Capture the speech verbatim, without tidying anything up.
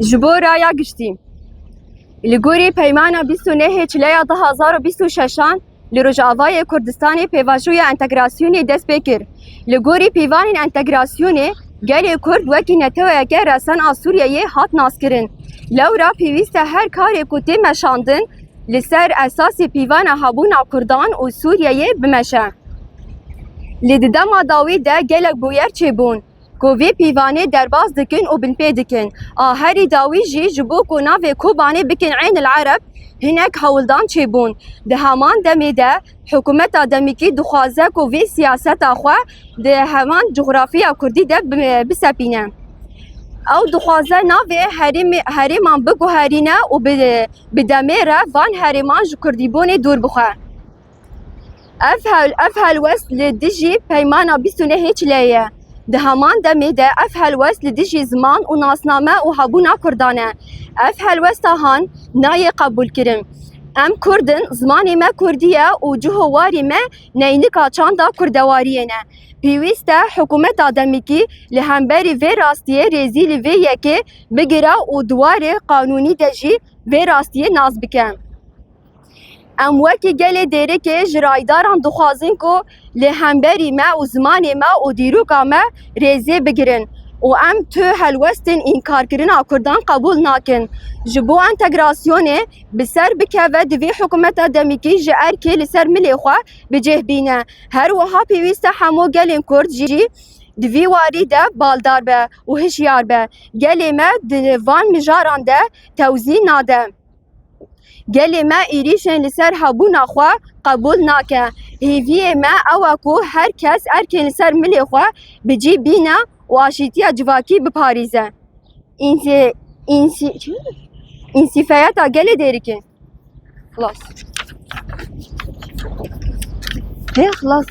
Ji bo raya giştî. Li gorî peymana bîst û nehê çileya du hazar û bîst û şeşan li Rojavayê Kurdistanê pêvajoya entegrasyonê dest pê kir. Li gorî pîvanên entegrasyonê gelê Kurd wekî neteweyeke resen a Sûriyeyê hat naskirin. Lewra pêwîst e her karê ku tê meşandin li ser esasê pîvana hebûna Kurdan û Sûriyeyê bimeşe. Lê di dema dawî de gelek bûyer çêbûn ku vê pîvanê derbas dikin û binpê dikin. A herî dawî jî ji bo ku navê Kobanê bikin Eyn el Ereb, hinek hewldan çêbûn. Di heman demê de hikûmeta demikî dixwaze ku vê siyaseta xwe di heman coxrafiya kurdî de bi-, bisepîne. Ew dixwaze navê herêmê-, herêman biguherîne û bi, bi demê re van herêman ji kurdîbûnê dûr bixwe. Ev hel-, ev helwest li dijî peymana bîst û nehê çileyê ye. Di heman demê de ev helwest li dijî ziman û nasname û hebûna Kurdan e. Ev helwesta han nayê qebûlkirin. Em Kurd in, zimanê me Kurdî ye û cih û warê me neynika çanda Kurdewariyê ne. Pêwîst e hikûmeta demikî li hemberî vê rastiyê rêzî li vê yekê bigire û di warê qanûnî de jî vê rastiyê nas bike. Em wekî gelê Dêrikê ji raydaran dixwazin ku li hemberî me û zimanê me û dîroka me rêzê bigirin û em tu helwestên înkarkirina Kurdan qebûl nakin. Ji bo entegrasyonê bi ser bikeve, divê hikûmeta demikî ji erkê li ser milê xwe bi cih bîne. Her wiha pêwîst e hemû gelên Kurd jî di vî warî de baldar be û hişyar be. Gelê me di van mijaran de tewzî nade. Gelê me êrîşên li ser hebûna xwe qebûl nake. Hêviyê me ew e ku her kes erkên li ser milê xwe bi cî bîne û aşîtiya civakî biparêze. Însi-, însi-, çi? Însîfeyeta gelê Dêrikê. Xilas. Hê xilas.